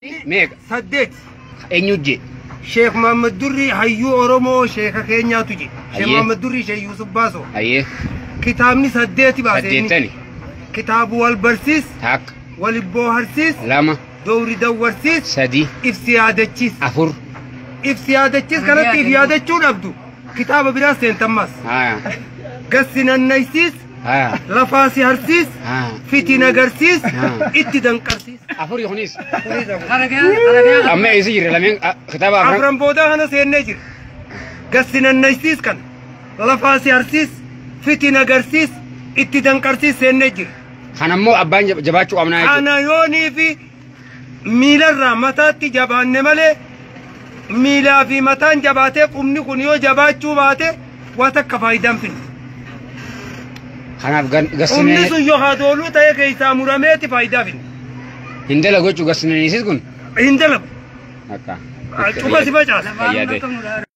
Meeqa? 8. Eenyu je? Sheekh Muhammad Durrii hayyuu Oromoo sheeka keenyaatu je. Sheekh Hayyee. Muhammad Durrii Sheekh Yusuf Baasoo. Hayyee. Kitaabni 8 baase inni. Saddeettani. Kitaabu wal barsiis, 1. wal booharsiis, 2. dowri dawwarsiis, 3. ibsi yaadachiis. 4. Ibsi yaadachiis kanatti if yaadachuu dhabdu. Kitaaba biraa seentammas. Haa. Gassi nannaysiis, Haa. lafaa si harsiis, Haa. fiti nagarsiis, Haa. itti danqarsiis. 4 kunis. Kunis 4. Amma eessa jirra lameen kitaaba afran. Afran boodaa kana seennee jira. Gassi nannaysiis kana lafaa si harsiis, fiti nagarsiis, itti danqarsiis seennee jira. Kanammoo abbaan jabaachuu qabnaa jechuudha. Kana yoonii fi miilarraa mataatti jabaanne malee miilaa fi mataan jabaatee qubni kun yoo jabaachuu baate waa takka faayidaan finne. Kanaaf Qubni gassinee sun yoo hadooluu ta'e keessaa murameeti faayidaa finne. hin dalagu jechuudha gassinaniisis kun. Hin dalagu. Akka. Cufa si facaasa. Fayyaa ta'e.